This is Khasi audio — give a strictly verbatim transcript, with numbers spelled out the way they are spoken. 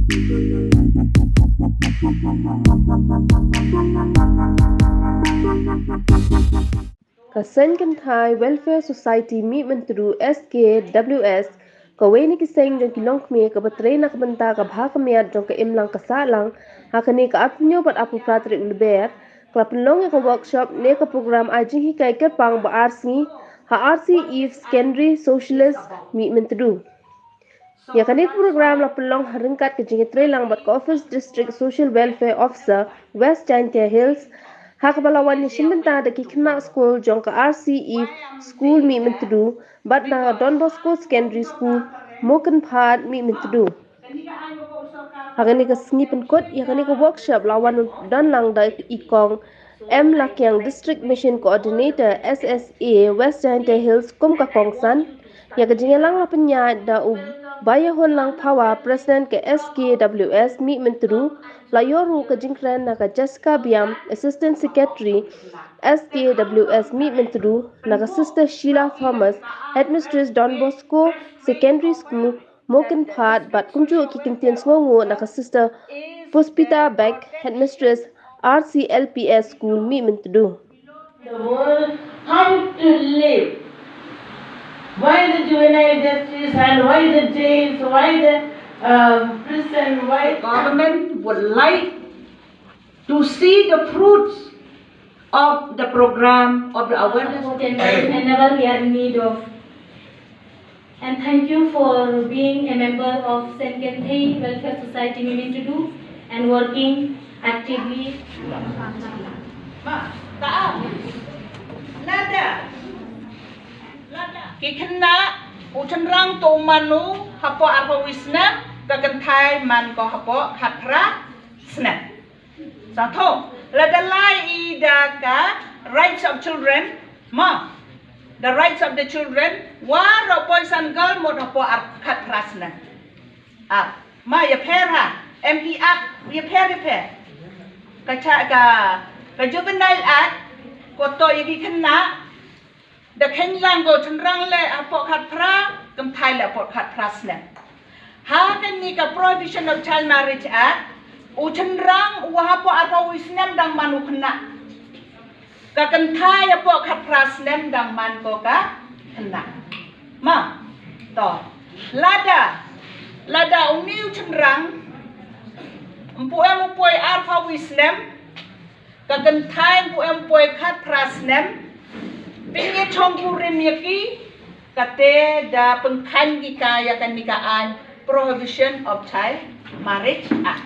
Ka Seng Kynthai Welfare Society Mihmyntdu, S K W S, kawei na ki seng jong ki longkmie kaba trei na ka bynta ka bha ka miat jong ka imlang ka sahlang, ha kane ka arphew bad arphew phra tarik u Lber, ka la pynlong ïa ka workshop ne ka program ai jinghikai kyrpang ba ar sngi ha R C Eve Secondary Socialist Mihmyntdu. Ïa kane ka program la pynlong ha ryngkat ka jingïatreilang bad ka Office District Social Welfare Officer, West Jaintia Hills, ha kaba la wan ïashim bynta da ki khynnah skul jong ka R C Eve School Mihmyntdu bad na Don Bosco Secondary School, Mookynphad Mihmyntdu. Ha kane ka sngi pynkut ïa kane ka workshop la wan don lang da i Kong M Lakiang, District Mission Coordinator, S S A, West Jaintia Hills, kum ka kongsan. Ïa ka jingïalang la pynïaid da u Baïahunlang Phawa, President ka S K W S Mihmyntdu, la ïoh ruh ka jingkren na ka Jessica Biam, Assistant Secretary, S K W S Mihmyntdu, na ka Sister Sheila Thomas, Headmistress Don Bosco Secondary School, Mookynphad, bad kumjuh ki kyntien sngewnguh na ka Sister Puspita Beck, Headmistress R C L P S School, Mihmyntdu. The world how to live. Why the juvenile justice and why the jails, why the um, prison, why government would like to see the fruits of the program of the awareness. Whenever we are in need of. And thank you for being a member of Seng Kynthei Welfare Society Mihmyntdu and working actively. Ma, ta. Lada. Lada. Ki khynnah, u shynrang to u man u hapoh arphew snem, ka kynthai man ko hapoh khatphra snem. Sa to, lada lai i da ka rights of children, ma, the rights of the children, waroh boys and girl mut hapoh ar khatphra snem. Ah, ma ïapher ha, em ki ak, ïapher ïapher. Ka cha ka, ka juvenile act, ko to ïa ki khynnah, da kheiñ lang ko shynrang leh hapoh khatphra, kynthai leh hapoh khatphra snem. Ha kane ka Prohibition of Child Marriage Act, u shynrang u hapoh arphew snem dang man u khynnah. Ka kynthai hapoh khatphra snem dang man ko ka khynnah. Ma, to. Lada, lada uni u shynrang, mpu em u poi arphew snem, ka kynthai mpu em poi khatphra snem, pynïashong kurim ïa ki, kate da pynkhein ki ka ïa kane ka aiñ Prohibition of Child Marriage Act.